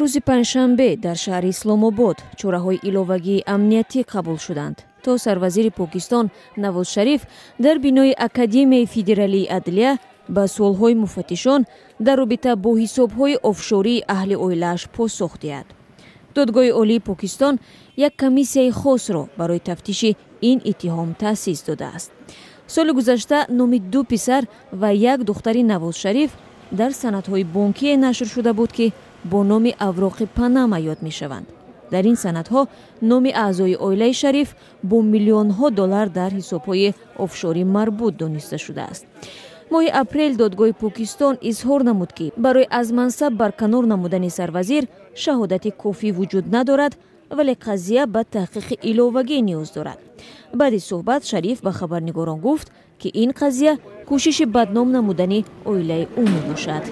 Рӯзи панҷшанбе дар шаҳри Исломобод чораҳои иловагии амниятӣ қабул шуданд, то сарвазири Покистон Навоз Шариф дар бинои Академияи федералии адлия ба суолҳои муфаттишон дар робита бо ҳисобҳои офшории аҳли оилааш посух диҳад. Додгоҳи Олии Покистон як комиссияи хосро барои тафтиши ин иттиҳом таъсис додааст. Соли гузашта номи ду писар ва як духтари Навоз Шариф дар санадҳои бонкие нашр шуда буд, ки бо номи Авроқи Панама ёд мешаванд. Дар ин санадҳо номи аъзои оилаи Шариф бо миллионҳо доллар дар ҳисобҳои офшорӣ марбут дониста шудааст. Моҳи апрел додгоҳи Покистон изҳор намуд, ки барои аз мансаб барканор намудани сарвазир шаҳодати кофӣ вуҷуд надорад, вале қазия ба таҳқиқи иловагӣ ниёз дорад. Баъди суҳбат Шариф ба хабарнигорон гуфт, ки ин қазия кӯшиши бадном намудани оилаи ӯ мебошад.